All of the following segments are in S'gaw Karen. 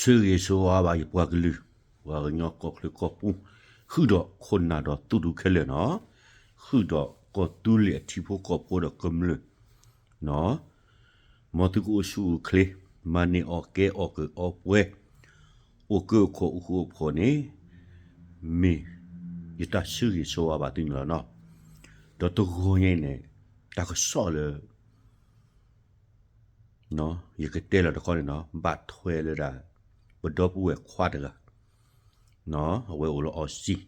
ဆၢဂ့ၤဆၢဝါဘၣ်ယပှၤကလုာ်, ပှၤကညီကီၢ်ချၢကီၢ်ပူၤ, ဃုာ်ဒီးခိၣ်နၢ်ဒီးသူၣ်ဒူခဲလၢာ်နီၤ, ဃုာ်ဒီးကီၢ်သူလ့ၤအထံဖိကီၢ်ဖိဒီးကမျၢၢ်နီၤ, မ်သုကအိၣ်ဆူၣ်အိၣ်ချ့, မၤန့ၢ်အီၣ်ကဲအီၣ်ကအီပှဲၤ, အိၣ်ကၢအိၣ်ခိးအိၣ်ဃူအိၣ်ဖိးန့ၣ်, မ့ၢ်ယတၢ်ဆၢဂ့ၤဆၢဝါဘၣ်သုန့ၣ်လီၤနီၤ. ဒီးတဂီၤညါအံၤန့ၣ်, တၢ်ကစီၣ်လၢ ယကတဲလီၤတခီန့ၣ်နီၤ, ဘၣ်ထွဲလၢဒၣ် ပဒီပုၢ်ဝဲၢ်ခွါတဂၤ, အဝဲအိၣ်လၢအီစံၣ်,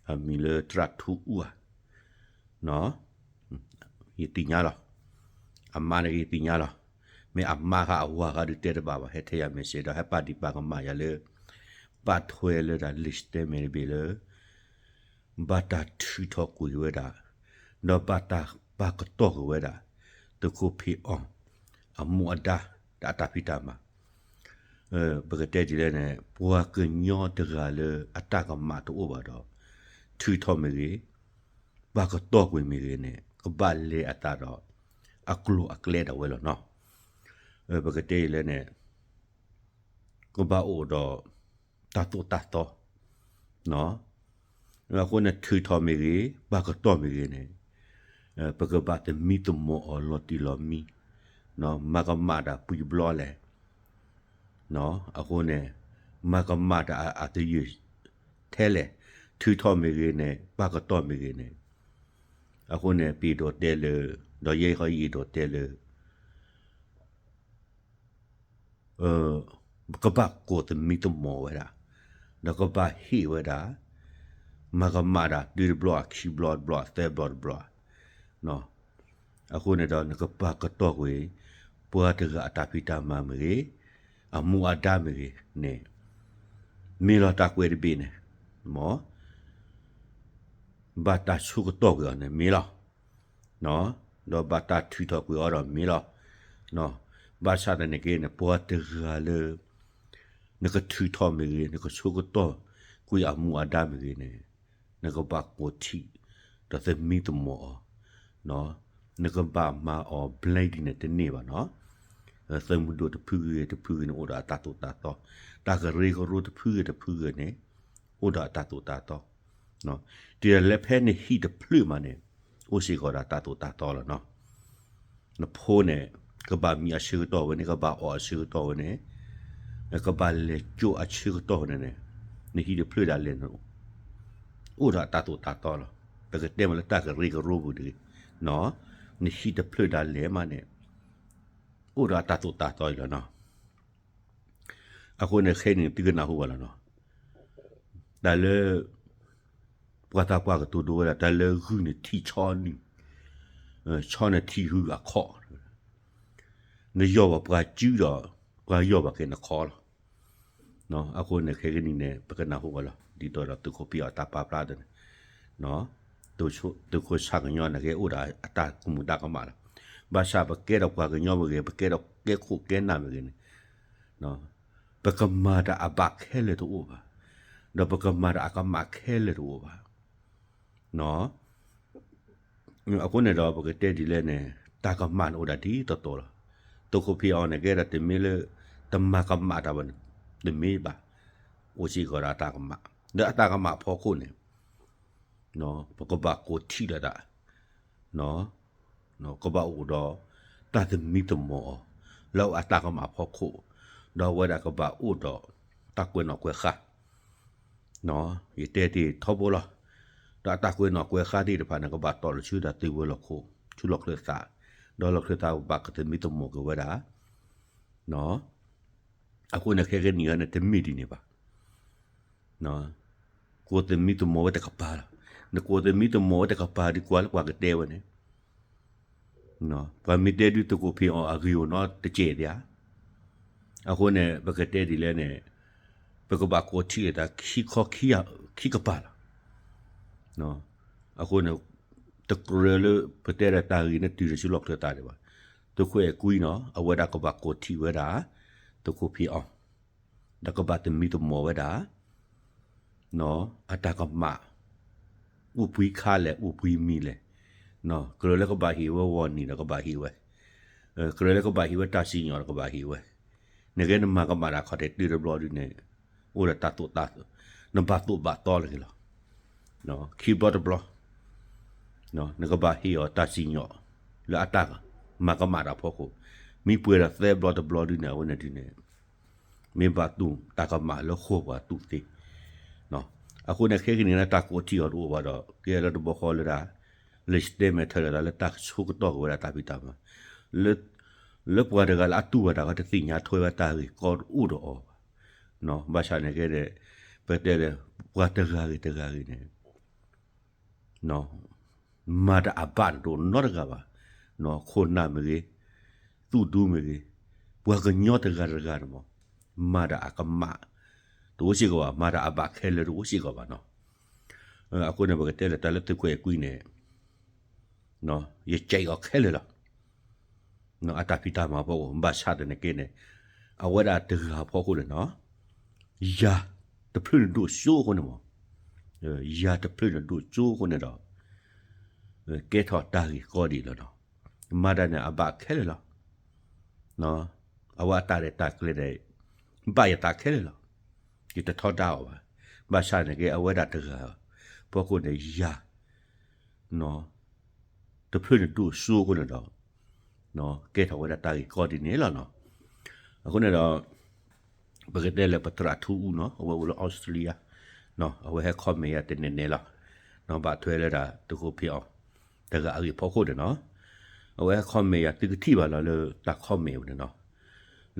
အမံၤလၢတြၣ်ထူအူဧါ, ယသ့ၣ်ညါလီၤ, အမါန့ၣ်က့ယသ့ၣ်ညါလီၤ, မ့ၢ်အမါဃါအဝၤဃါဒုးတဲတဘၣ်ဘၣ်, ဟဲထဲယၤ message ဒီးဟဲပာ်ဒံးပာ်ကမၣ်ယၤလၢ ဘၣ်ထွဲလၢဒၣ် လံာ်စတဲမဲာ်တဘ့ၣ်လၢ ဘၣ်တၢ်ထုးထီၣ်ကွံာ်ဝဲဒၣ်, ဒီးဘၣ်တၢ်ပာ်ကတီၢ်ကွံာ်ဝဲဒၣ်, သုးခိၣ်ဖံးအီၣ်, အမူအဒါ, ဒီးအတၢ်ဖံးတၢ်မၤ, ပကတဲဒ်လဲၣ်န့ၣ် ပှၤကညီတဂၤလၢအတၢ်ကမၣ်တအိၣ်ဘၣ်ဒီး, ထုးထီၣ်မ့ၢ်ဂ့ၤ, ပာ်ကတီၢ်ကွံာ်မ့ၢ်ဂ့ၤန့ၣ် ကဘၣ်လဲၤအသးဒီး, အကျိၤအကျဲဒၣ်ဝဲလီၤနီၤ, ပကတဲဒ်လဲၣ်န့ၣ် ကဘၣ်အိၣ်ဒီး တၢ်သိၣ်တၢ်သီ, အဃိန့ၣ်ထုးထီၣ်မ့ၢ်ဂ့ၤ, ပာ်ကတီၢ်မ့ၢ်ဂ့ၤန့ၣ်, ပကဘၣ်သမံသမိးအီၤလီၤတံၢ်လီၤမံ, မၤကမၣ်တၢ်ပှံၤဘျီလဲၣ်, အဃိန့ၣ်, မၤကမၣ်တၢ်အသယုၢ်ထဲလဲၣ်, ထုးထီၣ်မ့ၢ်ဂ့ၤန့ၣ် ပာ်ကတီၢ်မ့ၢ်ဂ့ၤန့ၣ်, အဃိန့ၣ် ပအဲၣ်ဒိးတဲလၢ, ဒီးယဲအံၤယအဲၣ်ဒိးတဲလၢ ကဘၣ်ကိးသမံသမိးဝဲဒၣ်, ဒီးကဘၣ်ဟ့ၣ်ဝဲဒၣ်, မၤကမၣ်တၢ်တုၤတဘျီ ခံဘျီတဘျီ သၢဘျီတဘျီ, အဃိန့ၣ်ဒီးနကပာ်ကတီၢ်ကွံာ်, ပှၤတဂၤအတၢ်ဖံးတၢ်မၤမ့ၢ်ဂ့ၤ, အမူအဒါမ့ၢ်ဂ့ၤန့ၣ်, မ့ၢ်လီၤတၢ်ကွဲးတဘ့ၣ်န့ၣ်, မ် ဘၣ်တၢ်ဆိကတီၢ်ကွံာ်အီၤန့ၣ်မ့ၢ်လီၤ, ဒီးဘၣ်တၢ်ထုးထီၣ်ကွံာ်အီၤဒီးမ့ၢ်လီၤ, ဘၣ်ဆၣ်သနာ်က့န့ၣ် ပှၤတဂၤလၢ နကထုးထီၣ်မ့ၢ်ဂ့ၤ, နကဆိကတီၢ်ကွံာ်အမူအဒါမ့ၢ်ဂ့ၤန့ၣ်, နကဘၣ်ကိးထံၣ်, ဒီးသမံသမိးအီၤ, နကဘၣ်မၤအီၤ blindly န့ၣ်တန့ၢ်ဘၣ်နီၤ, သုးမုၢ်ဒိၣ်တဖုဂ့ၤတဖုဂ့ၤန့ၣ် အိၣ်ဒီးအတၢ်သိၣ်တၢ်သီ, တၢ်ကရၢကရိတဖုဂ့ၤတဖုဂ့ၤန့ၣ်, အိၣ်ဒီးအတၢ်သိၣ်တၢ်သီ, တုၤလဲၤဖဲနဟံၣ်တဖျၢၣ်မးန့ၣ်, အိၣ်စ့ၢ်ကီးဒီးတၢ်သိၣ်တၢ်သီလီၤနီၤ. နဖိန့ၣ်, ကဘၣ်မံအဆၢကတီၢ်ဝဲန့ၣ်, ကဘၣ်အီၣ်အဆၢကတီၢ်ဝဲန့ၣ်, ကဘၣ်လဲၤကၠိအဆၢကတီၢ်ဝဲန့ၣ်န့ၣ်, နဟံၣ်တဖျၢၣ်ဒၣ်လဲာ်န့ၣ်, အိၣ်ဒီးအတၢ်သိၣ်တၢ်သီလီၤ. ပကတဲမ့ၢ်လၢတၢ်ကရၢကရိပူၤတဂ့ၤ, နဟံၣ်တဖျၢၣ်ဒၣ်လဲာ်မးန့ၣ်, အိၣ်ဒီးအတၢ်သိၣ်တၢ်သီအံၤလီၤနီၤ. အဃိန့ၣ်ခဲအံၤန့ၣ် သုကနၢ်ဟူဘၣ်လီၤနီၤ. တၢ်လၢ ပှၤသးပှၢ်ကတိၤဒိဝဲဒၣ် တၢ်လၢဂုၢ်န့ၣ်ထံၣ်ဆီနုၢ်, ဆီန့ၣ်ထံၣ်ဂုၢ်အခီၣ်, နယီၢ်ဘၣ်ပှၤစုဒီး ပှၤယီၢ်ဘၣ်က့ၤနခီလီၤ. အဃိန့ၣ်ခဲကနံၣ်န့ၣ် ပကနၢ်ဟူဘၣ်လီၤ ဒ်သိးဒီးသုးခိၣ်ဖံးအီၣ်တၢ်ပာ်ဖျါဒီးန့ၣ်, သုးခိၣ်ဆၣ်ကညီန့ၣ်က့အိၣ်ဒီးအတၢ်ကမူၤတၢ်ကမၣ်လီၤ. ဘၣ်ဆၣ်ပကဲဒီးပှၤကညီမ့ၢ်ဂ့ၤ, ပကဲဒီးကဲခိၣ်ကဲနၢ်မ့ၢ်ဂ့ၤန့ၣ်, ပကမၤတၢ်အဘၣ်ခဲလၢာ်တအိၣ်ဘၣ်, ဒီးပကမၤတၢ်အကမၣ်ခဲလၢာ်တအိၣ်ဘၣ်. အဃိန့ၣ်ဒီးပကတဲဒ်လဲၣ်န့ၣ် တၢ်ကမၣ်န့ၣ်အိၣ်ဒၣ်ဒ်သိးသိးလီၤ. သုးခိၣ်ဖံးအီၣ်န့ၣ်ကဲဒီးတမ့ၢ်လၢ တမၤကမၣ်တၢ်ဘၣ်န့ၣ်, တမ့ၢ်ဘၣ်, အိၣ်စ့ၢ်ကီးဒီးအတၢ်ကမၣ်, ဒီးအတၢ်ကမၣ်အဖီခိၣ်န့ၣ် ပကဘၣ်ကိးထံၣ်လိာ်သး, ကဘၣ်အိၣ်ဒီး တၢ်သမံသမိးအီၤ လၢအတၢ်ကမၣ်အဖီခိၣ်, ဒီးအဝဲဒၣ်ကဘၣ်အိၣ်ဒီး တၢ်ကွဲးနီၣ်ကွဲးဃါ, ယတဲတ့ၢ်ထီဘိလီၤ. ဒီးအတၢ်ကွဲးနီၣ်ကွဲးဃါသ့ၣ်တဖၣ်န့ၣ် ကဘၣ်တီၢ်လီၤဆူဒၣ်သုးဝဲၤလီၢ်ခိၣ်, ဆူလီၢ်ချၢသး, ဒီးလီၢ်ချၢသးဘၣ်ကသမံသမိးက့ၤဝဲဒၣ် အဃိန့ၣ်ခဲကနံၣ်အံၤန့ၣ် တမ့ၢ်ဒ်န့ၣ်ဘၣ်. ကိးသမံသမိးဝဲတကပၤလီၤ. နကိးသမံသမိးဝဲတကပၤဒီးကွၢ်လၢပှၤကတဲဝဲန့ၣ်, ပှၤမ့ၢ်တဲဒုးသုးခိၣ်ဖံးအီၣ်အဂ့ၢ်အိၣ်နီတစဲးသ့ဧါ. အဃိန့ၣ် ပကတဲဒ်လဲၣ်န့ၣ်, ပကဘၣ်ကိးထံၣ်လိာ်သးခံခီခံကပၤလီၤ. အဃိန့ၣ် တကြၢးလၢပတဲဒီးတၢ်ဂ့ၢ်န့ၣ်တုၤလၢဆူလီၢ်ချၢသးဒံးဘၣ်. သုးခိၣ်အဲၣ်ကွံနီၤ အဝဲဒၣ်ကဘၣ်ကိးထံၣ်ဝဲဒၣ် သုးခိၣ်ဖံးအီၣ်, ဒီးကဘၣ်သမံသမိးဝဲဒၣ် အတၢ်ကမၣ် အိၣ်ပှဲၤခါလဲၣ် အိၣ်ပှဲၤမံၤလဲၣ်, ကြၢးလၢကဘၣ်ဟ့ၣ်ဝဲ warning ဒီးကဘၣ်ဟ့ၣ်ဝဲ, ကြၢးလၢကဘၣ်ဟ့ၣ်ဝဲတၢ်စံၣ်ညီၣ်ဒီးကဘၣ်ဟ့ၣ်ဝဲ, နကဲနမၤကမၣ်တၢ်ခီၣ်ထံးတုၤတဘျီဒုန့ၣ် အိၣ်ဒီးတၢ်သိၣ်တၢ်, နဘၣ်သိၣ်ဘၣ်သီလၢက့ၤလီၤ. ခံဘျီတဘျီ နကဘၣ်ဟ့ၣ်အီၤတၢ်စံၣ်ညီၣ် လၢအတၢ်မၤကမၣ်တၢ်ဖီခိၣ်, မ့ၢ်ပှဲၤဒီးသၢဘျီတဘျီဒုန့ၣ် အဝဲန့ၣ်ဒုန့ၣ် မ့ၢ်ဘၣ်တူၢ်တၢ်ကမၣ်လၢဃိာ်ပှၤတူၢ်သ့. အဃိန့ၣ် ခဲကနံၣ်န့ၣ် တၢ်ကိးထံၣ်အီၤတအိၣ်ဘၣ်ဒီး ကဲလၢတဘျီဃီလၢဒၣ် လၢ statement ထၢၣ်လၢတၢ်လၢတၢ်ကဆိကတီၢ်က့ၤဝဲဒၣ်တၢ်ဖံးတၢ်မၤ လၢ လၢပှၤတဂၤလၢအတူၢ်ဘၣ်တၢ်ဂီၤ တသ့ၣ်ညါထွဲဝဲတၢ်ဂ့ၢ်ကီတအိၣ်ဒီးအီၤဘၣ်. ဘၣ်ဆၣ်န့ၣ်ကဲန့ၣ် ပကတဲလၢ ပှၤတဂၤဂ့ၤတဂၤဂ့ၤန့ၣ် မၤတၢ်အဘၣ်တအိၣ်နီတဂၤဘၣ်. ခိၣ်နၢ်မ့ၢ်ဂ့ၤ, သူၣ်ဒူမ့ၢ်ဂ့ၤ, ပှၤကညီတဂၤတဂၤန့ၣ်မး မၤတၢ်အကမၣ်တအိၣ်စ့ၢ်ကီးဘၣ်, မၤတၢ်အဘၣ်ခဲလၢာ်တအိၣ်စ့ၢ်ကီးဘၣ်နီၤ. အဃိန့ၣ် ပကတဲလၢတၢ်လၢသုးကွဲးကွံာ်န့ၣ် ယကဲအီၤခဲလၢာ်လီၤ. အတၢ်ဖံးတၢ်မၤဖီခိၣ် ဘၣ်ဆၣ်သနာ်က့န့ၣ် အဝဲဒၣ်တဂၤဖီခိၣ်န့ၣ်နီၤ ယၤတဖျၢၣ်န့ၣ်ဒိၣ်စိအဃိန့ၣ်မး, ယၤတဖျၢၣ်န့ၣ်ဒိၣ်စိအဃိန့ၣ်ဒီး ကဲထီၣ်တၢ်ဂ့ၢ်ကီဒံးလီၤနီၤ. မၤတၢ်န့ၣ်အဘၣ်ခဲလၢာ်လီၤ. အဝဲအတၢ်ရဲၣ်တၢ်ကျဲၤန့ၣ် ဘၣ်ယသးခဲလၢာ်လီၤ. ယတထီဒါအီၤဘၣ်. ဘၣ်ဆၣ်သနာ်က့ အဝဲဒၣ်တဂၤ ဖီခိၣ်န့ၣ်ယၤ တဖျၢၣ်န့ၣ်ဒိၣ်စိအဃိန့ၣ်ဒီး ကဲထီၣ်ဝဲဒၣ်တၢ်ဂ့ၢ်ကီဒ်န့ၣ်လီၤနီၤ. အဃိန့ၣ်ဒီး ပကတဲလၢပသရၣ်ထူအူနီၤ အဝဲအိၣ်လၢ Australia အဝဲဟဲ comment ယၤတနဲၣ်နဲၣ်လီၤ. ဘၣ်ထွဲလၢဒၣ်သုးခိၣ်ဖံးအီၣ် တဂၤအဂ့ၢ်ဖီခိၣ်န့ၣ်နီၤ. အဝဲဟဲ comment ယၤ သုကထံၣ်ဘၣ်လီၤလၢတၢ် comment ပူၤန့ၣ်နီၤ.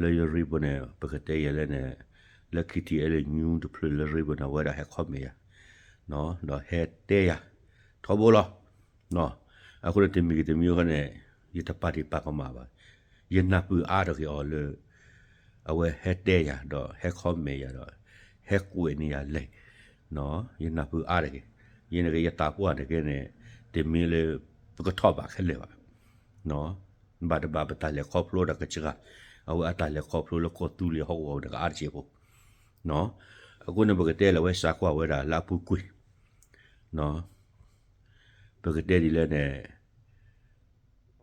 လၢယရ့ဘိန့ၣ် ပကတဲယဲလၢန့ၣ် လၢ KTLA News တဖျၢၣ်လၢရ့ဘိန့ၣ် အဝဲဒၣ်ဟဲ comment ယၤ ဒီးဟဲတဲယၤ ထီဘိလီၤ. အဃိန့ၣ်တမံၤဂ့ၤတမံၤဂ့ၤန့ၣ် ယတပာ်ဒံးပာ်ကမၣ်ဘၣ်. ယနၢ်ပၢၢ်အါထီၣ်က့ၤအီၤလၢ အဝဲဟဲတဲယၤဒီး ဟဲ comment ယၤဒီး ဟဲကွဲးန့ၢ်ယၤလဲၣ်. ယနၢ်ပၢၢ်အါထီၣ်က့ၤ, ယန့ၣ်က့ၤယသးပှၢ်န့ၣ်က့ၤန့ၣ် တမ့ၢ်လၢ ပကထီၣ်ဘးခဲလၢာ်ဘၣ်. ဘၣ်တဘၣ်ပတၢ်လဲၤခီဖျိဒီးကစှၤ, အဝဲအတၢ်လဲၤခီဖျိလၢကီၢ်သူလ့ၤဟီၣ်ကဝီၤန့ၣ်ကအါတစဲးဖိ အဃိန့ၣ် ပကတဲလၢအဝဲစးကွၢ်ဝဲဒၣ်လၢအပူၤကွံာ် ပကတဲဒ်လဲၣ်န့ၣ်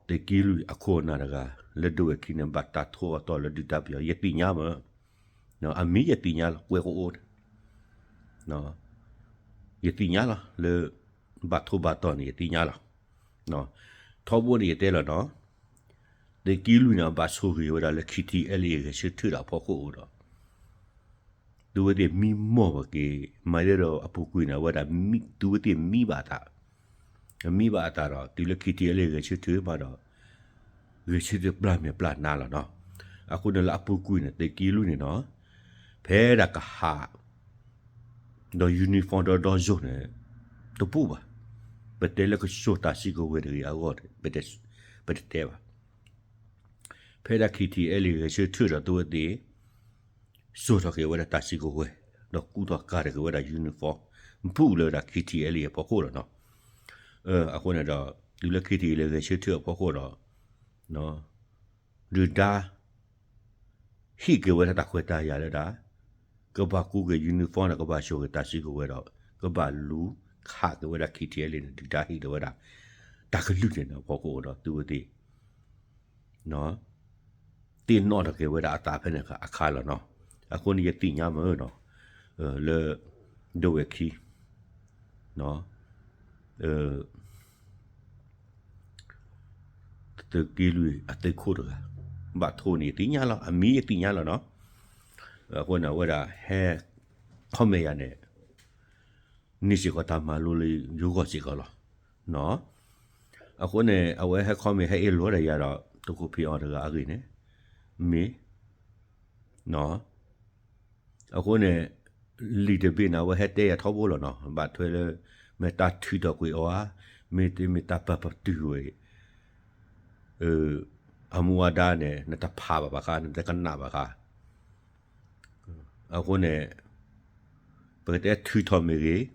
သုးက့လွံၢ်အခိၣ်အနၢ်တဂၤ လၢဒိဝဲၢ်ခံန့ၣ် ဘၣ်တၢ်ထိးအသီၣ်လၢဒုၣ်ဒါပယီၤ ယသ့ၣ်ညါမး, အမံၤယသ့ၣ်ညါလီၤ ကွဲးကအိၣ် ယသ့ၣ်ညါလီၤလၢ ဘၣ်ထိးဘၣ်သီၣ်န့ၣ် ယသ့ၣ်ညါလီၤ. ထီဘိန့ၣ်ယတဲလီၤနီၤ, သုးက့လွံၢ်န့ၣ် အဘၣ်ဆိၣ်ဂ့ၤဝဲဒၣ်လၢ KTLA ဂဲၤဆၢထၢၣ်ဒီးအဖီခိၣ်အဃိဒီး သုဝဲသ့ၣ်မံမီၢ်ဝဲက့ၤ မၤလၢဒီးအပူၤကွံာ်န့ၣ် အဝဲဒၣ် သုဝဲသ့ၣ်မံဘၣ်အသး, မံဘၣ်အသးဒီး တုၤလၢ KTLA ဂဲၤဆၢထၢၣ်မးဒီး ဂဲၤဆၢထၢၣ်ပျၢ်မဲာ်ပျၢ်နါလီၤနီၤ. အဃိန့ၣ်လၢအပူၤကွံာ်န့ၣ် သုးက့လွံၢ်န့ၣ်နီၤ ဖဲဒၣ်ကဟး ဒီး uniform ဒီဒီစိၤန့ၣ် တပူၤဘၣ်. ပတဲလၢကစိာ်တၢ်စုကဝဲၤတဂ့ၤအဂီၢ် ပတတဲဘၣ်. ဖဲဒၣ် KTLA ဂဲၤဆၢထၢၣ်ဒီးသုဝဲသ့ၣ် စိာ်ထီၣ်က့ၤဝဲဒၣ်တၢ်စုကဝဲၤ ဒီးကူထီၣ်ကၤထီၣ်က့ၤဝဲဒၣ် uniform ပူၤလၢဒၣ် KTLA အဖီခိၣ်လီၤနီၤ. အဃိန့ၣ်ဒီး တုၤလၢ KTLA ဂဲၤဆၢထၢၣ်အဖီခိၣ်ဒီး ဒုၣ်ဒါ ဟ့ၣ်က့ၤဝဲဒၣ်တၢ်ခွဲးတၢ်ယာ်လၢဒၣ် ကဘၣ်ကူက့ၤ uniform ဒီးကဘၣ်စိာ်က့ၤတၢ်စုကဝဲၤဒီး ကဘၣ်လူၤခးက့ၤဝဲဒၣ် KTLA န့ၣ် ဒုၣ်ဒါဟ့ၣ်လီၤဝဲဒၣ် တၢ်ကလုၢ်န့ၣ်နီၤ ဖီခိၣ်ဒီးသုဝဲသ့ၣ် သ့ၣ်နီၣ်ထီၣ်က့ၤဝဲဒၣ်အသးဖဲန့ၣ်အခါလီၤနီၤ. အဃိန့ၣ်ယသ့ၣ်ညါမးနီၤ လၢ ဒိဝဲၢ်ခံ သုးက့လွံၢ်အသုးခိၣ်တဂၤ ဘၣ်ထိးန့ၣ်ယသ့ၣ်ညါလီၤ အမံၤယသ့ၣ်ညါလီၤနီၤ. အဃိန့ၣ် အဝဲဒၣ်ဟဲ comment ယၤန့ၣ် န့ၢ်စ့ၢ်ကီးတၢ်မၤလိလၢယဂီၢ်စ့ၢ်ကီးလီၤ. အဃိန့ၣ် အဝဲဟဲ comment ဟဲအ့ၣ်လိာ်ဒၣ်ယၤဒီး သုးခိၣ်ဖံးအီၣ်တဂၤအဂ့ၢ်န့ၣ် မ့ၢ် အဃိန့ၣ် လံာ်တဘ့ၣ်န့ၣ် အဝဲဟဲတဲယၤထီဘိလီၤနီၤ ဘၣ်ထွဲလၢ မ့ၢ်တၢ်ထုးထီၣ်ကွံာ်အီၤဧါ, မ့တမ့ၢ်တၢ်ပာ်ပတုာ်ဝဲ အမူအဒါန့ၣ် နတဖးဘၣ်ဘၣ်ဃး နတကနၣ်ဘၣ်ဃး. အဃိန့ၣ် ပကတဲထုးထီၣ်မ့ၢ်ဂ့ၤ,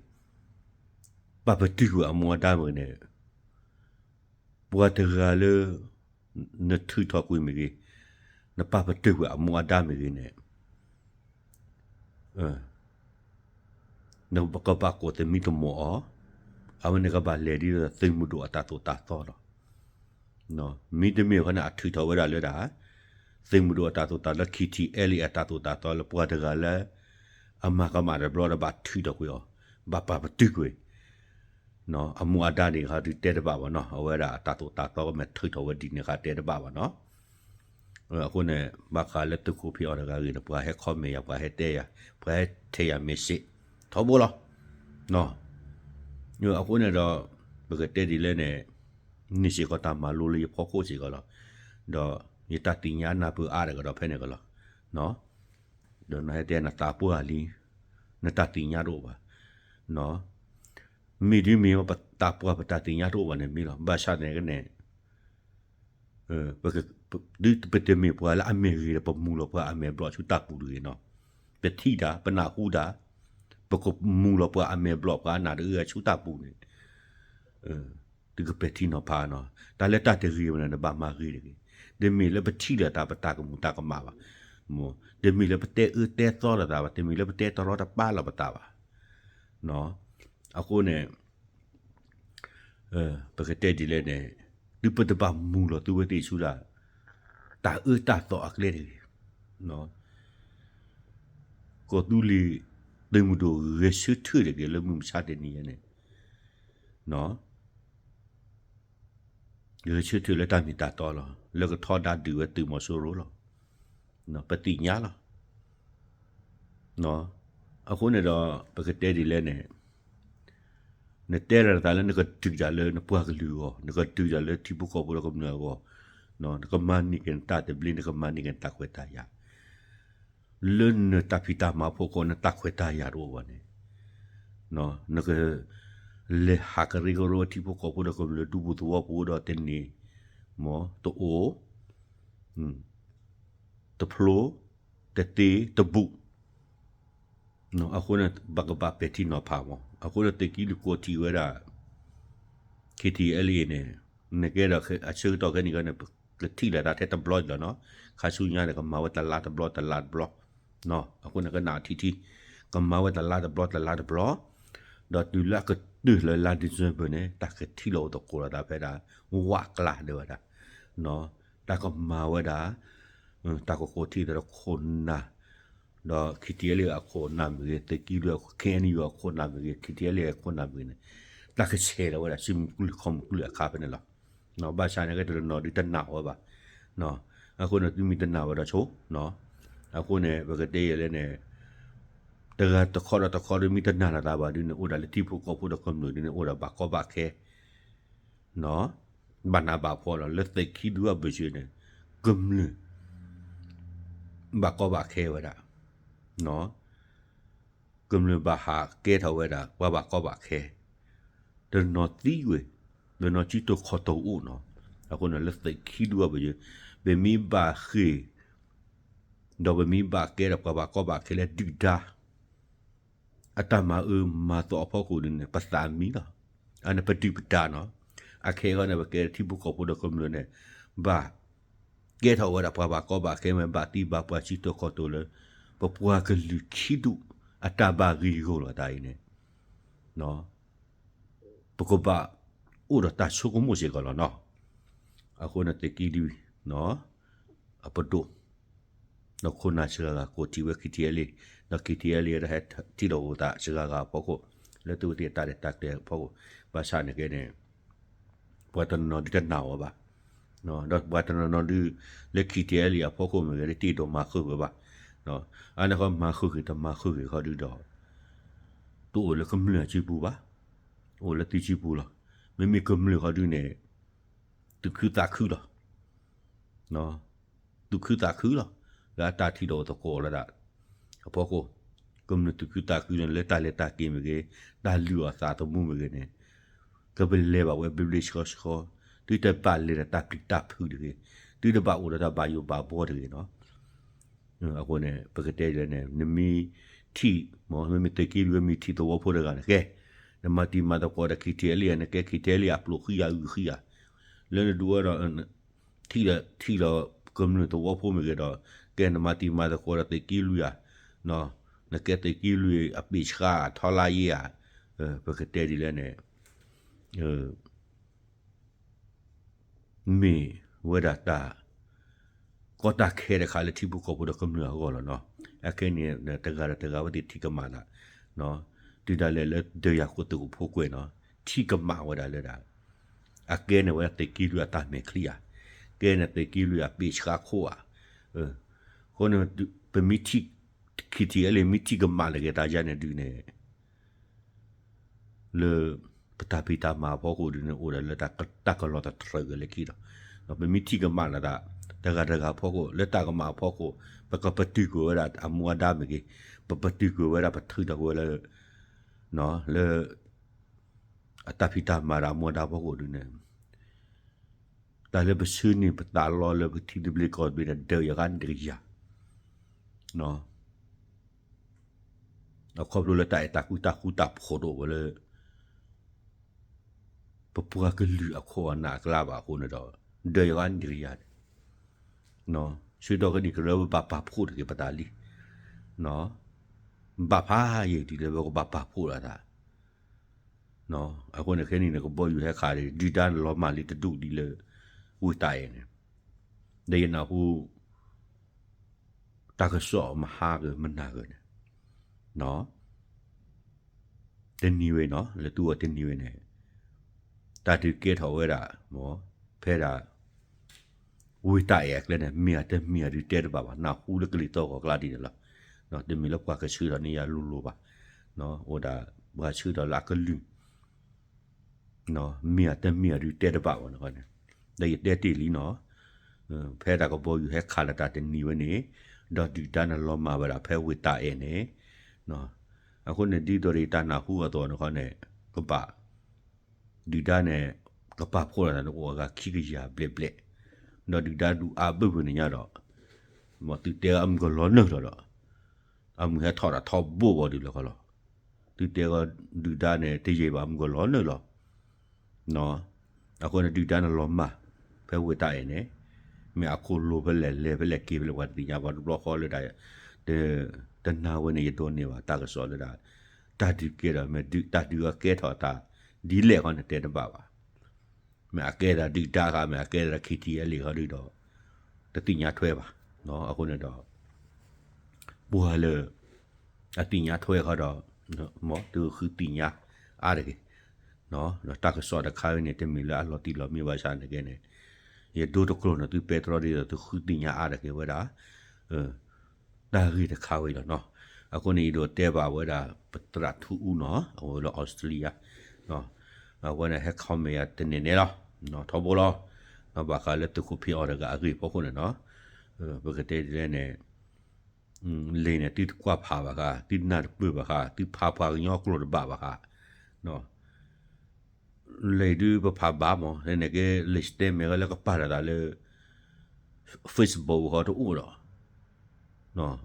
ပာ်ပတုာ်ကွံာ်အမူအဒါမ့ၢ်ဂ့ၤန့ၣ် ပှၤတဂၤလၢ နထုးထီၣ်ကွံာ်မ့ၢ်ဂ့ၤ, နပာ်ပတုာ်ကွံာ်အမူအဒါမ့ၢ်ဂ့ၤန့ၣ် နကဘၣ်ကိးသမံသမိးအီၤ, အဝဲန့ၣ်ကဘၣ်လဲၤဒ်သိးသုးမုၢ်ဒိၣ်အတၢ်သိၣ်တၢ်သီလီၤ. မ့တမ့ၢ်ဘၣ်န့ၣ် အထုးထီၣ်ဝဲဒၣ်လၢဒၣ် သုးမုၢ်ဒိၣ်အတၢ်သိၣ်တၢ်သီ လၢ ခံထံၣ်အဲလံ အတၢ်သိၣ်တၢ်သီလၢပှၤတဂၤလၢ အမၤကမၣ်တဘျီဒီးဘၣ်ထုးထီၣ်ကွံာ်အီၤ, ဘၣ်ပာ်ပတုာ်ကွံာ်, အမိၢ်အဒါန့ၣ်ဟီဒုးတဲတဘၣ်ဘၣ်နီၤ, အဝဲဒၣ်အတၢ်သိၣ်တၢ်သီကမဲာ်ထုးထီၣ်ဝဲဒ်န့ၣ်ဃါတဲတဘၣ်ဘၣ်နီၤ. အဃိန့ၣ် ဘၣ်ဃးလၢသုးခိၣ်ဖံးအီၣ်တဂၤဂ့ၤန့ၣ် ပှၤဟဲ comment ယၤ ပှၤဟဲတဲယၤ ပှၤဟဲထဲယၤ message ထီဘိလီၤ. အဃိန့ၣ်ဒီး ပကတဲဒ်လဲၣ်န့ၣ် န့ၢ်စ့ၢ်ကီးတၢ်မၤလိလၢယဖီခိၣ်စ့ၢ်ကီးလီၤ. ဒီးယတၢ်သ့ၣ်ညါနၢ်ပၢၢ်အါတကဒီးဖဲန့ၣ်ကလီၤ. ဒီးနဟဲတဲနသးပှၢ်လံ, နတၢ်သ့ၣ်ညါတအိၣ်ဘၣ်. မ့ၢ်ဒ်မ့ၢ်ဝဲပတၢ်ပှၢ် ပတၢ်သ့ၣ်ညါတအိၣ်ဘၣ်န့ၣ်မ့ၢ်လီၤ. ဘၣ်ဆၣ်န့ၣ်ကန့ၣ် ဒ်ပတမ့ၢ်ပှၤလၢအမဲာ်ဂ့ၤဒီး ပမူလီၤပှၤအမဲာ်ဘျီၣ်ဆူတၢ်ပူၤတဂ့ၤနီၤ. ပထံၣ်တၢ် ပနၢ်ဟူတၢ်, ပကမူလီၤပှၤအမဲာ်ဘျီၣ်ပှၤအနၢ်တအၢဆူတၢ်ပူၤန့ၣ် သုကပဲာ်ထံနီၤဖးနီၤ. တၢ်လၢတၢ်တဂ့ၤဝဲန့ၣ် နဘၣ်မၤဂ့ၤတဂ့ၤ. တမ့ၢ်လၢပထံၣ်လိာ်သးပတၢ်ကမူၤတၢ်ကမၣ်ဘၣ်. တမ့ၢ်လၢပတဲအၢတဲသီလိာ်သးဘၣ်, တမ့ၢ်လၢပတဲတရီတပါလိာ်ပသးဘၣ်. အဃိန့ၣ် ပကတဲဒ်လဲၣ်န့ၣ် သုပတဘၣ်မူလီၤသုဝဲသ့ၣ်ဆူဒၣ် တၢ်အၢတၢ်သီအကျဲတဂ့ၤ. ကီၢ်သူလ့ၤ သုးမုၢ်ဒိၣ်ဂဲၤဆၢထၢၣ်တဂ့ၤလၢမုၢ်မဆါတနံၤအံၤန့ၣ် ဂဲၤဆၢထၢၣ်လၢတၢ်မ့ၢ်တၢ်တီလီၤ. လၢကထီဒါဒုးဝဲသုးမီၤစိရိၤလီၤ. ပသ့ၣ်ညါလီၤ. အဃိန့ၣ်ဒီး ပကတဲဒ်လဲၣ်န့ၣ် နတဲလီၤသးလၢနကဒုးတၢ်လၢနပှၤကလုာ်အဂီၢ်, နကဒုးတၢ်လၢထံဖိကီၢ်ဖိဒီးကမျၢၢ်အဂီၢ်, နကမၤန့ၢ်က့ၤနတၢ်သဘျ့, နကမၤန့ၢ်က့ၤနတၢ်ခွဲးတၢ်ယာ် လၢနတၢ်ဖံးတၢ်မၤအဖီခိၣ် နတၢ်ခွဲးတၢ်ယာ်တအိၣ်ဘၣ်န့ၣ် နက လဲၤဟးကရၢကရိထံဖိကီၢ်ဖိဒီးကမျၢၢ်ဒူပူၤသဝီပူၤဒီးတန့ၢ် မ်တအိၣ် တဖျိ တသ့ တဘူး အဃိန့ၣ် ဘၣ်ကဘၣ်ပဲာ်ထံနီၤဖးမး. အဃိန့ၣ် သုးက့လွံၢ်ကိးထံၣ်ဝဲဒၣ် KTLA န့ၣ် နကဲဒီးအဆၢကတီၢ်ခဲအံၤန့ၣ် ကထံၣ်လိာ်သးထဲတဘျီဒံးလီၤနီၤ. ခါဆူညါန့ၣ် ကမၤဝဲတလါတဘျီ တလါတဘျီ အဃိန့ၣ် ကနၣ်ထံထံ ကမၤဝဲတလါတဘျီ တလါတဘျီ ဒီးတုၤလၢအကတၢၢ်လၢလါ December န့ၣ် တၢ်ကထံၣ်လိာ်အိၣ်သကိးလိာ်သးဖဲဒၣ် ဝးကျါဒဲဝဲဒၣ် တၢ်ကမၤဝဲဒၣ် တၢ်ကကိးထံသးဒီးခိၣ်နၢ် ဒီး KTLA အခိၣ်နၢ်မ့ၢ်ဂ့ၤ, သုးက့လွံၢ် KNU အခိၣ်နၢ်မ့ၢ်ဂ့ၤ, KTLA အခိၣ်နၢ်မ့ၢ်ဂ့ၤန့ၣ် တၢ်ကဆဲးလီၤဝဲဒၣ်ဆူမုၢ်ကျုၢ်ခီမုၢ်ကျုၢ်အခါဖဲန့ၣ်လီၤ. ဘၣ်ဆၣ်န့ၣ် ကဲတနီၤဒုးတနာ်ဝဲဘၣ်. အဃိန့ၣ် သုမ့ၢ်တနာ်ဝဲဒီးဆိ အဃိန့ၣ် ပကတဲယဲလဲၣ်န့ၣ် တဂၤတခီဒီးတခီဒီးမ့ၢ်တနာ်လိာ်သးဘၣ်ဒုးန့ၣ် အိၣ်ဒၣ်လၢထံဖိကီၢ်ဖိဒီးကမျၢၢ်ဒုးန့ၣ် အိၣ်ဒၣ်ဘၣ်ကီဘၣ်ခဲ ဘၣ်နးဘၣ်ဖှီၣ်လီၤ. လၢသုးက့လွံၢ်အဘၢၣ်စၢၤန့ၣ် ကမျၢၢ် ဘၣ်ကီဘၣ်ခဲဝဲဒၣ် ကမျၢၢ်ဘၣ်ဟးကဲထီၣ်ဝဲဒၣ် ပှၤဘၣ်ကီဘၣ်ခဲ တနီၤသံဝဲ တနီၤစုတီၤခီၣ်တီၤအိၣ်နီၤ. အဃိန့ၣ် လၢသုးက့လွံၢ်အဘၢၣ်စၢၤ ပမ့ၢ်ဘၣ်ဃ့ၢ် ဒီးပမ့ၢ်ဘၣ်ကဲဒီးပှၤဘၣ်ကီဘၣ်ခဲလၢဒုၣ်ဒါ အတၢ်မၤအၢမၤသီအဖီခိၣ်ဒုးန့ၣ် ပသးမံလီၤ. အန့ၣ်ပဒုၣ်ပဒါနီၤ. အခဲအံၤန့ၣ် ပကဲထံဖိကီၢ်ဖိဒီးကမျၢၢ်န့ၣ် ဘၣ်ကဲထီၣ်ဝဲဒၣ်ပှၤဘၣ်ကီဘၣ်ခဲမ့ၢ်ဘၣ်သံဘၣ်ပှၢ်စုတီၤခီၣ်တီၤလၢ ပပှၤကလုာ်ခံဒူၣ်အတၢ်ဘၣ်ဂ့ၢ်ဂီၢ်လိာ်သးအံၤန့ၣ် ပကဘၣ်အိၣ်ဒီးတၢ်ဆိကမိၣ်စ့ၢ်ကီးလီၤနီၤ. အဃိန့ၣ် သုးက့လွံၢ် အပဒိၣ် ဒီးခိၣ်နၢ်စှၤဂၤကိးထံၣ်ဝဲ KTLA ဒီး KTLA ဒီးဟဲထံၣ်လိာ်အိၣ်သးစှၤဂၤအဖီခိၣ် လၢသုဝဲသ့ၣ်အတၢ်ရဲၣ်တၢ်ကျဲၤအဖီခိၣ် ဘၣ်ဆၣ်န့ၣ်ကဲန့ၣ် ပှၤတနီၤဒုးတနာ်ဝဲဘၣ် ဒီးပှၤတနီၤနီၤဒုး လၢ KTLA အဖီခိၣ်မ့ၢ်ဂ့ၤ တ့ၢ်ဒိၣ်မၤဃုာ်ဝဲဘၣ်. အန့ၣ်ဃီမၤဃုာ်ဂ့ၤ တမၤဃုာ်ဂ့ၤဃီဒုးဒီး တအိၣ်လၢကမျၢၢ်အစုပူၤဘၣ်. အိၣ်လၢသုစုပူၤလီၤ. မ့မ့ၢ်ကမျၢၢ်ဃီဒုးန့ၣ် သူၣ်ခုသးခုလီၤ. သူၣ်ခုသးခုလီၤ. လၢအတၢ်ထံၣ်လိာ်အိၣ်သကိးလၢဒၣ် အဖီခိၣ် ကမျၢၢ်သူၣ်ခုသးခုန့ၣ် လၢတၢ်လဲၤတၢ်က့ၤမ့ၢ်ဂ့ၤ တၢ်လုၢ်အီၣ်သးသမူမ့ၢ်ဂ့ၤန့ၣ် ကပလဲၤဘၣ်ဝဲဘျ့ဘျ့ဆှီဆှီ သုတဘၣ်လဲၤဒီးတၢ်ပျံၤတၢ်ဖုးတဂ့ၤ, သုတဘၣ်အိၣ်ဒီးတၢ်ဘၣ်ယိၣ်ဘၣ်ဘှီတဂ့ၤနီၤ. အဃိန့ၣ် ပကတဲလဲၣ်န့ၣ် နမ့ၢ်ထံၣ် မ့မ့ၢ်သုးက့လွံၢ်မ့ၢ်ထံၣ်သဝီဖိတဂၤန့ၣ် ကဲ နမၤတံၤမၤသကိးဒီး KTLA နကဲ KTLA အပျိၢ်ဃံယၤအုၣ်ဃံယၤ လၢနဒုးဝဲဒီး ထံၣ်လီၤ ထံၣ်လီၤကမျၢၢ်သဝီဖိမ့ၢ်ဂ့ၤဒီး ကဲနမၤတံၤမၤသကိးဒီးသုးက့လွံၢ်ဧါ, နကဲသုးက့လွံၢ်အပ့ၢ်ဆှါ ထီလါယ့ဧါ, ပကတဲဒ်လဲၣ်န့ၣ် မ့ၢ်ဝဲဒၣ်တၢ် ကီၢ်တၢ်ခဲတခါလၢထံဖိကီၢ်ဖိဒီးကမျၢၢ်အဂီၢ်လီၤနီၤ. အခဲအံၤန့ၣ် တဂၤဒီးတဂၤဝဲသ့ၣ်ထံၣ်ကမၣ်ဒၣ်, တုၤဒၣ်လဲာ်လၢဒၢးယၤဃိသုးခိၣ်ဖိကွဲးနီၤ, ထံၣ်ကမၣ်ဝဲဒၣ်လၢဒၣ် အကဲန့ၣ်ဝဲဒၣ်သုးက့လွံၢ်အတၢ်မဲာ်ချံဧါ, ကဲန့ၣ်သုးက့လွံၢ်အပ့ၢ်ဆှါခိၣ်ဧါ. အဃိန့ၣ် ပမ့ၢ်ထံၣ် ခံထံၣ်အလံ မ့ၢ်ထံၣ်ကမၣ်လၢက့ၤတၢ်ယါန့ၣ်ဒုးန့ၣ် လၢပတၢ်ဖံးတၢ်မၤအဖီခိၣ်ဒုးန့ၣ် အိၣ်ဒၣ်လၢတၢ်ကလီၤတတြၢၤက့ၤလၢခံဒီး ပမ့ၢ်ထံၣ်ကမၣ်လၢတၢ် တဂၤတဂၤအဖီခိၣ် လၢတၢ်ကမၣ်အဖီခိၣ် ပကပတုာ်ကွံာ်ဝဲဒၣ်အမူအဒါမ့ၢ်ဂ့ၤ, ပပတုာ်ကွံာ်ဝဲဒၣ်ပထုးထီၣ်ကွံာ်ဝဲလၢ လၢ အတၢ်ဖံးတၢ်မၤဒီးအမူအဒါဖီခိၣ်ဒုးန့ၣ် တၢ်လၢပဆှၢန့ၢ်ပသးလီလၢပထံသဘျ့ကီၢ်သဘျ့န့ၣ် ဒၢးယၤဂၤန့ၣ်တကယၤ အခီဖျိလၢတၢ်အဲၣ်တၢ်ကွံတၢ်ဃူတၢ်ဖိးတအိၣ်ဝဲလၢ ပပှၤကလုာ်အခိၣ်အနၢ်အကျါဘၣ်အဃိန့ၣ်ဒီး ဒၢးယၤဂၤန့ၣ်တကယၤန့ၣ် ဆၢကတီၢ်ခဲအံၤန့ၣ် ကရၢပဘၣ်ပာ်ဖှိၣ်တက့ၤပသးလံ ဘၣ်ဖးယံာ်ဒ်လဲၣ် ပကဘၣ်ပာ်ဖှိၣ်လိာ်သး အဃိန့ၣ်ခဲအံၤန့ၣ် ကဘီယူၤဟဲခးဒီး ဒုၣ်ဒါလီၤမၢ်လံတဒူၣ်ဒ်လၢ ဝ့ၢ်တၢ်အဲၣ်န့ၣ် ဒီးယနၢ်ဟူ တၢ်ကစီၣ်မဟါဂ့ၤမနၤဂ့ၤန့ၣ် တနံၤဝဲနီၤ လၢသုဝဲတနံၤဝဲန့ၣ် တၢ်ဒုးကဲထီၣ်ဝဲဒၣ် ဖဲဒၣ် ဝ့ၢ်တၢ်အဲၣ်အကျဲန့ၣ် မ့ၢ်ဧါတမ့ၢ်ဧါဒုးတဲတဘၣ်ဘၣ် နၢ်ဟူလၢကလံၤသီၣ်ဂီၤကျါဒ်န့ၣ်လီၤ. တမ့ၢ်လၢပှၤကဆှၢထီၣ်န့ၢ်ယၤလိၤလိၤဘၣ် အိၣ်ဒၣ်ပှၤဆှၢထီၣ်လၢအကလုၢ် မ့ၢ်ဧါတမ့ၢ်ဧါဒုးတဲတဘၣ်ဘၣ်န့ၣ်ဃီန့ၣ် ဒီးယတဲတ့ၢ်လံနီၤ ဖဲဒၣ်ကဘီယူၤဟဲခးလၢတၢ်တနံၤဝဲန့ၣ် ဒီးဒုၣ်ဒါန့ၣ်လီၤမၢ်ဝဲဒၣ်ဖဲဝ့ၢ်တၢ်အဲၣ်န့ၣ် အဃိန့ၣ် ဒ်သိးဒီးယတၢ်နၢ်ဟူအသိးန့ၣ်ဃီန့ၣ် ကဘၣ် ဒုၣ်ဒါန့ၣ် ကပာ်ဖှိၣ်လိာ်သးန့ၣ်အိၣ်အဂၤခံကယၤဘျဲၣ်ဘျဲၣ် ဒီးဒုၣ်ဒါဒုးအါဘၢၣ်ဘၢၣ်န့ၣ်ညါဒီး သုတဲအမုၢ်ကလီၤနုာ်လီၤဒီး အမုၢ်ဟဲထီၣ်ဒီးထီဘိဘၣ်ဒုးလီၤခီလီၤ. သုတဲကီးဒုၣ်ဒါန့ၣ် တယံာ်ဘၣ်အမုၢ်ကလီၤနုာ်လီၤ အဃိန့ၣ်ဒုၣ်ဒါန့ၣ်လီၤမၢ် ဖဲဝ့ၢ်တၢ်အဲၣ်န့ၣ် မ့ၢ်အခိၣ်လိၤဖဲလဲၣ်လဲၤဖဲလဲၣ်က့ၤဖဲလဲၣ်ပှၤတသ့ၣ်ညါဘၣ်တဘျီဃီလၢဒၣ် တနၤဝဲန့ၣ် ယဒိးန့ၢ်ဘၣ် တၢ်ကစီၣ်လၢဒၣ် တၢ်ဒုးကဲထီၣ် မ့ၢ်တၢ်ဒုးအကဲထီၣ်တၢ်ဒ်လဲၣ်ခီန့ၣ်တဲတဘၣ်ဘၣ်. မ့ၢ်အကဲဒၣ်ဒုၣ်ဒါဃီ မ့ၢ်အကဲဒၣ် ခံထံၣ်အလံ ဃီဒုးဒီး တသ့ၣ်ညါထွဲဘၣ်. အဃိန့ၣ်ဒီး ပှၤလၢ အသ့ၣ်ညါထွဲဃီဒီး မ်သုဃုသ့ၣ်ညါအါတဂ့ၤ. ဒီးတၢ်ကစီၣ်တခါဝဲန့ၣ် တမ့ၢ်လၢအလီၤတံၢ်လီၤမ့ၢ်ဘၣ်ဆၣ်န့ၣ်ကဲန့ၣ် ယဒိတကျိၤန့ၣ် သုပဲတြီဒ်သိးသုဃုသ့ၣ်ညါအါတဂ့ၤဝဲဒၣ် တၢ်ဂ့ၢ်တခါဝဲလီၤနီၤ. အဃိန့ၣ် ယဒိးတဲဘၣ်ဝဲဒၣ် ပသရၣ်ထူအူနီၤ အဝဲလၢ Australia အဝဲန့ၣ်ဟဲ comment ယၤတန့ၢ်န့ၣ်လီၤ. ထီဘိလီၤ. ဘၣ်ဃးလၢသုးခိၣ်ဖံးအီၤတဂၤအဂ့ၢ်ဖီခိၣ်န့ၣ်နီၤ ပကတဲဒ်လဲၣ်န့ၣ် လံာ်န့ၣ် သုတကွၢ်ဖးဘၣ်ဃး သုနၢ်တပၢၢ်ဘၣ်ဃး သုဖးပှၤကညီကျိာ်တဘၣ်ဘၣ်ဃး လံာ်ဒုးပဖးဘၣ်မး လၢန့ၣ်က့ လံာ် statement လၢကပာ်လီၤသးလၢ Facebook ဃီတအိၣ်ဒီး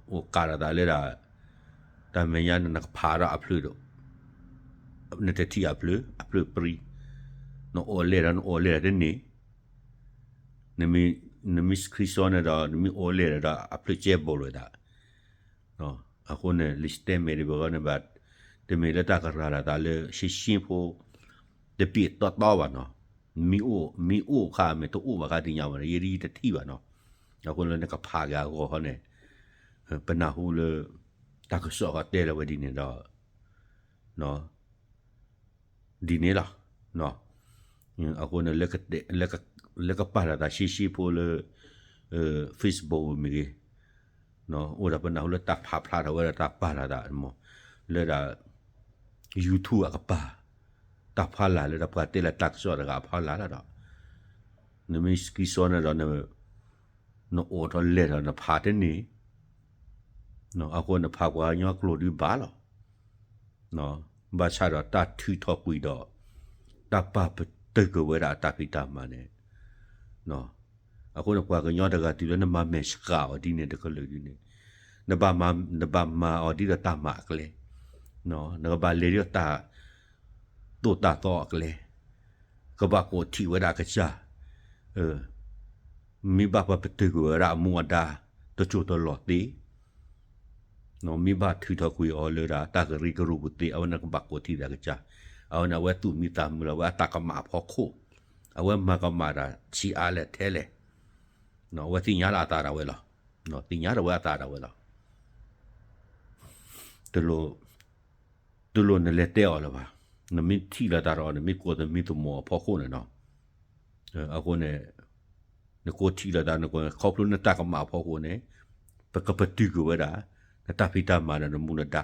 အိၣ်ကးလီၤသးလၢဒၣ် တၢ်မဲာ်ညါန့ၣ် နကဖးဒီးအဖျၢၣ်ဒီး နတထံၣ်အဖျၢၣ် အဖျၢၣ်ပြံ နအိၣ်လဲၣ်ဒီးနအိၣ်လဲၣ်ဒီးတန့ၢ် နမ့ၢ် screenshot န့ၣ်ဒီး နမ့ၢ်အိၣ်လဲၣ်ဒီး အဖျၢၣ်ကဲဘိလိာ်သး အဃိန့ၣ် လံာ် statement ဒ်ဘၣ်ဃီန့ၣ်ဘၣ် တမ့ၢ်လၢတၢ်ကရၤလီၤသးလၢ ရှင်းရှင်းဖိ တပံၤတီတီဘၣ်နီၤ. မ့ၢ်အိၣ် မ့ၢ်အိၣ်ခါ မ့ၢ်တအိၣ်ဘၣ်ခါသ့ၣ်ညါဘၣ်န့ၣ် ယတထံၣ်ဘၣ်နီၤ. အဃိလၢနကဖးက့ၤအဂီၢ်ဃီန့ၣ် ပနၢ်ဟူလၢ တၢ်ကစီၣ်ဃီတဲလၢဝဲဒ်န့ၣ်ဒီး ဒ်န့ၣ်လီၤ. အဃိန့ၣ် လၢကပာ်လီၤသးရှဲရှဲဖိလၢ Facebook မ့ၢ်ဂ့ၤ, အိၣ်ဒီးပနၢ်ဟူလၢတၢ်ဖးဖျါထီၣ်ဝဲဒီးတၢ်ပာ်လီၤသး လၢဒၣ် YouTube အကပၤ တၢ်ဖီလာ်လၢတၢ်ပှၤတဲလၢတၢ်ကစီၣ်တဂၤအဖီလာ်လီၤဒီး နမ့ၢ် screenshot န့ၣ်ဒီး နအိၣ်ထီၣ်လဲၤထီၣ်နဖးတန့ၢ် အဃိနဖးပှၤကညီကျိာ်ဒုးဘၣ်လီၤ. ဘၣ်ဆၣ်ဒီးတၢ်ထုးထီၣ်ကွံာ်ဒီး တၢ်ပာ်ပတုာ်က့ၤဝဲဒၣ်အတၢ်ဖံးတၢ်မၤန့ၣ် အဃိန့ၣ် ပှၤကညီတဂၤတုၤလၢနမၤမဲာ်ဆှးအီၤဒ်န့ၣ်တကလုာ်ဒ်န့ၣ် နဘၣ်မၤ နဘၣ်မၤအီၤဒ်သိးတၢ်မၤအကျဲ, နကဘၣ်လဲၤဒ်သိးတၢ်သိၣ်တၢ်သီအကျဲ, ကဘၣ်ကိးထံၣ်ဝဲဒၣ်ကစၢ် မ့ၢ်ဘၣ်ပှၤပတုာ်ကွံာ်ဝဲဒၣ်အမူအဒါ တစိၢ်တလီၢ်သ့, မ့ၢ်ဘၣ်ထုးထီၣ်ကွံာ်အီၤလၢဒၣ်တၢ်ကရၢကရိပူၤသ့ အဝဲန့ၣ်ကဘၣ်ကိးထံၣ်သးကစၢ်, အဝဲန့ၣ်အဝဲသူၣ်မံသးမုာ်လီၤ အဝဲအတၢ်ကမၣ်အဖီခိၣ်, အဝဲမၤကမၣ်တၢ်ဆံးအါလဲၣ်ထဲလဲၣ် အဝဲသ့ၣ်ညါလၢအသးဒၣ်ဝဲလီၤ. သ့ၣ်ညါဒၣ်ဝဲအသးဒၣ်ဝဲလီၤ. တလိၣ်, တလိၣ်နလဲၤတဲအီၤလၢၤဘၣ်. နမ့ၢ်ထံၣ်လိာ်သးဒီး နမ့ၢ်ကိးသမံသမိးအဖီခိၣ်န့ၣ်နီၤ, အဃိန့ၣ် နကိးထံၣ်လိာ်သး နကိး ခီဖျိနတၢ်ကမၣ်အဖီခိၣ်န့ၣ် ပကပတုာ်ကွံာ်ဝဲဒၣ် နတၢ်ဖံးတၢ်မၤဒီးနမူနဒါ,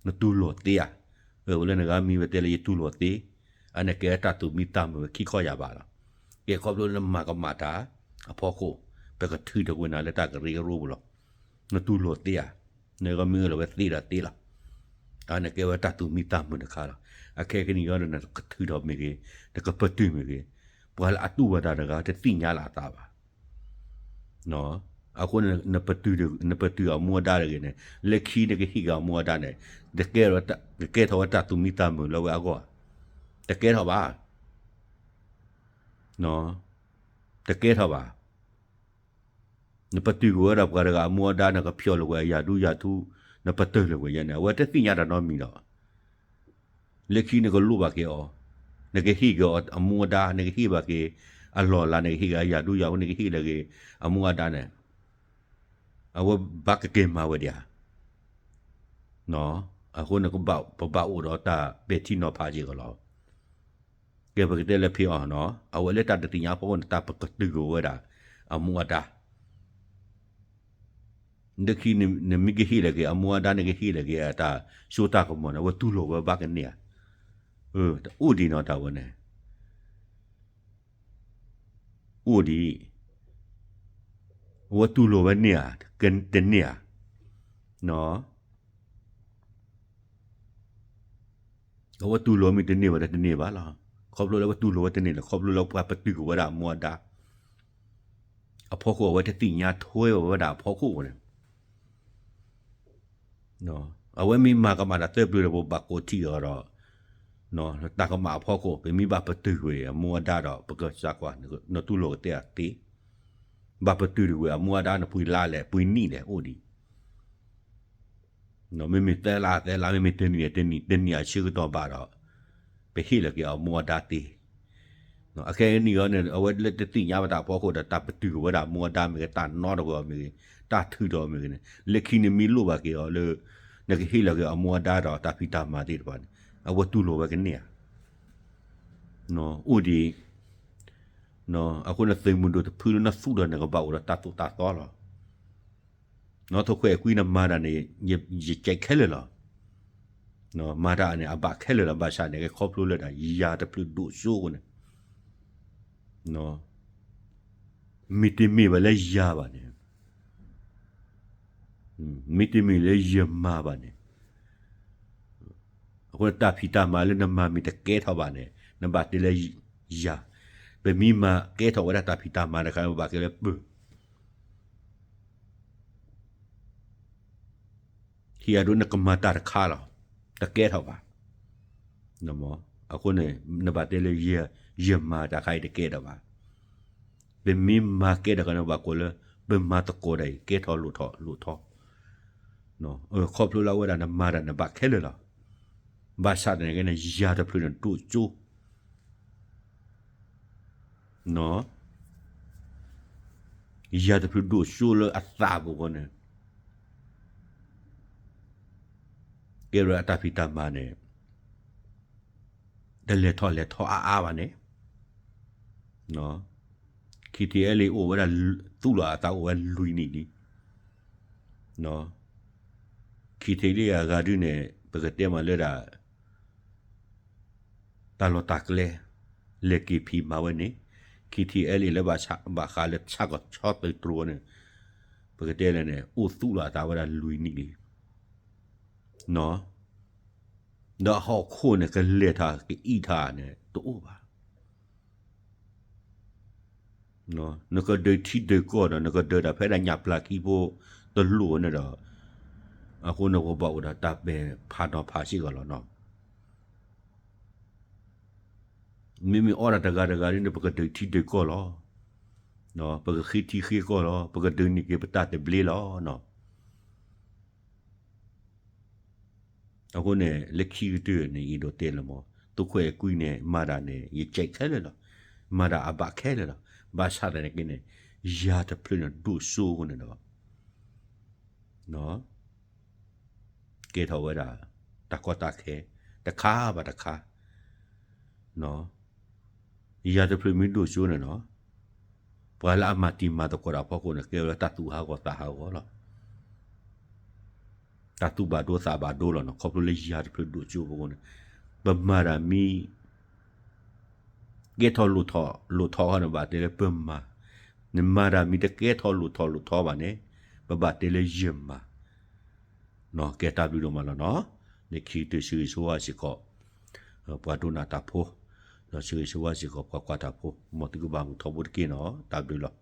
နတူၢ်လိာ်သ့ဧါ. ဝဲလၢနဂၤမံၤဝဲတဲလၢယတူၢ်လိာ်သ့, အန့ၣ်ကဲတၢ်သူၣ်မံသးမုာ်ဝဲခံခီယၢ်ဘးလီၤ. ကဲခီဖျိလၢနမၤကမၣ်တၢ်အဖီခိၣ် ပကထုးထီၣ်ကွံာ်နၤလၢတၢ်ကရၢကရိပူၤလီၤ. နတူၢ်လိာ်သ့ဧါ. နဂၤမံၤအၢၣ်လီၤဝဲသ့ဒီးသ့လီၤ. အန့ၣ်ကဲဝဲတၢ်သူၣ်မံသးမုာ်တခါလီၤ. အခဲကနံၣ်အံၤဒီး နကထုးထီၣ်မ့ၢ်ဂ့ၤ, နကပတုာ်မ့ၢ်ဂ့ၤ, ပှၤလၢအတူၢ်ဘၣ်တၢ်တဂၤတသ့ၣ်ညါလၢအသးဘၣ်. အဃိန့ၣ် နပတုာ်အမူအဒါတဂ့ၤန့ၣ် လၢခံနကဟ့ၣ်က့ၤအမူအဒါန့ၣ် ကကဲထီၣ်ဝဲတၢ်သူၣ်မံသးမုာ်လၢဝဲအဂီၢ်ဧါ. တကဲထီၣ်ဘၣ်. တကဲထီၣ်ဘၣ်. နပတုာ်ကွံာ်ဝဲဒၣ်ပှၤတဂၤအမူအဒါ နကဖျီၣ်လိာ်ကွံာ်အယၤဒူယၤထူ, နပတုာ်လိာ်ကွံာ်ယဲန့ၣ် အဝဲတသ့ၣ်ညါတၢ်နီတမံၤဒီး လၢခံနကလိၣ်ဘၣ်က့ၤအီၤ, နကဟ့ၣ်က့ၤအီၤအမူအဒါ, နကဟ့ၣ်ဘၣ်က့ၤအလီၢ်အလၤ, နကဟ့ၣ်က့ၤအယၤဒူယၤထူ, နကဟ့ၣ်လီၤက့ၤအမူအဒါန့ၣ် အဝဲဘၣ်ကက့ၤမၤဝဲဒံးဧါ. အဃိန့ၣ် ပဘၣ်အိၣ်ဒီးတၢ်ပဲာ်ထံနီၤဖးက့ၤကလီၤ. ကဲပကတဲလၢဖဲအီၤနီၤ, အဝဲလၢတၢ်တသ့ၣ်ညါအဖီခိၣ်န့ၣ် တၢ်ပကတုာ်က့ၤဝဲဒၣ် အမူအဒါ လၢခံနမ့ၢ်ကဟ့ၣ်လီၤက့ၤအမူအဒါ နကဟ့ၣ်လီၤက့ၤအတၢ်စိတၢ်ကမီၤန့ၣ် အဝဲတူၢ်လိာ်ဝဲဘၣ်ကန့ၢ်ဧါ. အိၣ်ဒံးနီၤတၢ်ဝဲန့ၣ် အိၣ်ဒံး, အဝဲတူၢ်လိာ်ဝဲန့ၢ်ဧါ, တန့ၢ်ဧါ. အဝဲတူၢ်လိာ်မ့ၢ်တန့ၢ်ဝဲဒီးတန့ၢ်ဘၣ်လီၤ. ခီဖျိလၢအဝဲတူၢ်လိာ်ဝဲတန့ၢ်လီၤ, ခီဖျိလၢပှၤပတုာ်က့ၤဝဲဒၣ်အမူအဒါ အဖီခိၣ် အဝဲတသ့ၣ်ညါထွဲဝဲဒၣ်အဖီခိၣ်န့ၣ် အဝဲမ့ၢ်မၤကမၣ်တၢ်သၢပျၢၤဒီး ပဘၣ်ကိးထံၣ်အီၤဒီး တၢ်ကမၣ်အဖီခိၣ် ပမ့ၢ်ဘၣ်ပတုာ်ကွံာ်အမူအဒါဒီး ပကစၢ်ကွၢ် နတူၢ်လိာ်ကတဲအီၤသ့, ဘၣ်ပတုာ်ကွံာ်အမူအဒါန့ၣ် ပှဲၤလါလဲၣ် ပှဲၤနံၣ်လဲၣ် အိၣ်ဒံး မ့မ့ၢ်သၢလါသၢလါ မ့မ့ၢ်တနံၣ်တနံၣ် တနံၣ်အဆၢကတီၢ်ဘၣ်ဒီး ပဟ့ၣ်လီၤက့ၤအမူအဒါသ့. အခဲအံၤန့ၣ်အီၤန့ၣ် အဝဲလၢတသ့ၣ်ညါဘၣ်တၢ်အဖီခိၣ်ဒီး တၢ်ပတုာ်က့ၤဝဲဒၣ်အမူအဒါမ့ၢ်ဂ့ၤ တၢ်နီတဂ့ၤအီၤမ့ၢ်ဂ့ၤ တၢ်ထုးထီၣ်အီၤမ့ၢ်ဂ့ၤန့ၣ် လၢခံနမ့ၢ်လိၣ်ဘၣ်က့ၤအီၤလၢ နကဟ့ၣ်လီၤက့ၤအမူအဒါဒီးတၢ်ဖံးတၢ်မၤသ့ၣ်တဖၣ်န့ၣ် အဝဲတူၢ်လိာ်ဝဲကန့ၢ်ဧါ. အိၣ်ဒံး အဃိန့ၣ်သုးမုၢ်ဒိၣ်တဖုလၢနသူၣ်ဒီး နကဘၣ်အိၣ်ဒီးတၢ်သိၣ်တၢ်သီလီၤ. နီၢ်ထိၣ်ခွဲးကွံနမၤတၢ်န့ၣ် ယကဲခဲလၢာ်လီၤ. မၤတၢ်န့ၣ် အဘၣ်ခဲလၢာ်လီၤ. ဘၣ်ဆၣ်န့ၣ် ကဲခီဖျိလၢဒၣ်ယၤတဖျၢၣ်ဒိၣ်စိအဃိန့ၣ် မ့တမ့ၢ်ဘၣ်လၢယၤဘၣ်န့ၣ် မ့တမ့ၢ်လၢယမၤဘၣ်န့ၣ် အဃိတၢ်ဖံးတၢ်မၤလၢနမၤမ့ၢ်တကဲထီၣ်ဘၣ်န့ၣ် နဘၣ်တဲလၢယၤ, ပမ့ၢ်မၤကဲထီၣ်ဝဲဒၣ်တၢ်ဖံးတၢ်မၤတခါ ပဘၣ်ကဲလၢပၢၤ ဟံၣ်အဒိနကမၤတၢ်တခါလီၤ, တကဲထီၣ်ဘၣ်. အဃိန့ၣ် နဘၣ်တဲလၢ ယမၤတၢ်ခါအံၤတကဲထီၣ်ဘၣ်. ပမ့ၢ်မၤကဲထီၣ်ခါန့ၣ် ဘၣ်ကိးလၢ ပမၤသကိးဒၣ်အံၤ ကဲထီၣ်လိၣ်ထီၣ်လိၣ်ထီၣ်, ခီဖျိလၢအဝဲဒၣ်နမၤတၢ်နဘၣ်ခဲလၢာ်လီၤ. ဘၣ်ဆၣ်သနာ်က့န့ၣ် ယၤတဖျၢၣ်န့ၣ်ဒိၣ်စိ ယၤတဖျၢၣ်ဒိၣ်စိလၢအသးပူၤဃီန့ၣ် ကဲဝဲဒၣ်အတၢ်ဖံးတၢ်မၤန့ၣ် တလဲၤထီၣ်လဲၤထီအါအါဘၣ်န့ၣ် KTLA အိၣ်ဝဲဒၣ် သူၣ်လီၤအသးအိၣ်ဝဲလွံၢ်နံၣ်လံ. KTLA အဂၤဒုန့ၣ် ပကတဲမးလၢဒၣ် တၢ်လီၢ်တၢ်ကျဲ လဲၤက့ၤဖံးမၤဝဲန့ၣ် KTLA လၢဘၣ်ဃးလၢဆၣ်ကီၢ်ဆီသုးတြိၤန့ၣ် ပကတဲလဲၣ်န့ၣ် အိၣ်သူၣ်လီၤအသးဝဲဒၣ်လွံၢ်နံၣ်လံ. ဒီးအဟီၣ်ခိၣ်န့ၣ် ကလဲၤထီၣ်ကအံၣ်ထီၣ်န့ၣ် တအိၣ်ဘၣ်. နကဒုးထံဒုးကီၢ်ဒီး နကဒုးတၢ်ဖဲဒၣ်ညၣ်ပျၢ်ခံဖိတလိၣ်န့ၣ်ဒီး အဃိန့ၣ် ပဘၣ်အိၣ်ဒီးတၢ်ပဲာ်ဖးနီၤဖးစ့ၢ်ကီးလီၤနီၤ. မ့မ့ၢ်အီဒၣ်တဂၤတဂၤဒ်န့ၣ် ပကဒုးထံဒုးကီၢ်လီၤ. ပကဃ့ထံဃ့ကီၢ်လီၤ. ပကဒုးန့ၢ်က့ၤပတၢ်သဘျ့လီၤနီၤ. အဃိန့ၣ် လၢခံကတၢၢ်န့ၣ် ယအဲၣ်ဒိးတဲလၢမး ထိၣ်ခွဲးကွံန့ၣ် မၤတၢ်န့ၣ် ယကဲခဲလၢာ်လီၤ. မၤတၢ်အဘၣ်ခဲလၢာ်လီၤ. ဘၣ်ဆၣ်သနာ်က့န့ၣ် ယၤတဖျၢၣ်န့ၣ်ဒိၣ်စိအဃိန့ၣ်ဒီး ကဲထီၣ်ဝဲဒၣ် တၢ်ကီတၢ်ခဲ တခါဘၣ်တခါ ယၤတဖျၢၣ်မ့ၢ်ဒိၣ်စိန့ၣ်ဒီး ပှၤလၢအမၤတံၤမၤသကိးတၢ်ဖီခိၣ်န့ၣ် ကဲဝဲလၢတၢ်သူၣ်ဟးဂီၤသးဟးဂီၤလီၤ. တၢ်သူၣ်ဘၣ်ဒိသးဘၣ်ဒိလီၤနီၤ. ခီဖျိလၢယၤတဖျၢၣ်ဒိၣ်စိအဃိန့ၣ် ပမၤတၢ်မ့ၢ် ကဲထီၣ်လိၣ်ထီၣ် လိၣ်ထီၣ်ဃီန့ၣ် ဘၣ်တဲလၢပမၤ, နမၤတၢ်မ့ၢ်တကဲထီၣ်လိၣ်ထီၣ်လိၣ်ထီဘၣ်န့ၣ် ပဘၣ်တဲလၢယမၤ ကဲတၢ်ဘျုးဒိၣ်မးလီၤနီၤ. လၢခံကတၢၢ်ဆၢဂ့ၤဆၢဝါစ့ၢ်ကီး ပှၤဒိကနၣ်တၢ်ဖိ, ဒီးဆၢဂ့ၤဆၢဝါစ့ၢ်ကီးပှၤကွၢ်တၢ်ဖိ, မ်သုကဘၣ်မုာ်ထီဘိတက့ၢ်နီၤ. တၢ်ဘျုးလီၤ.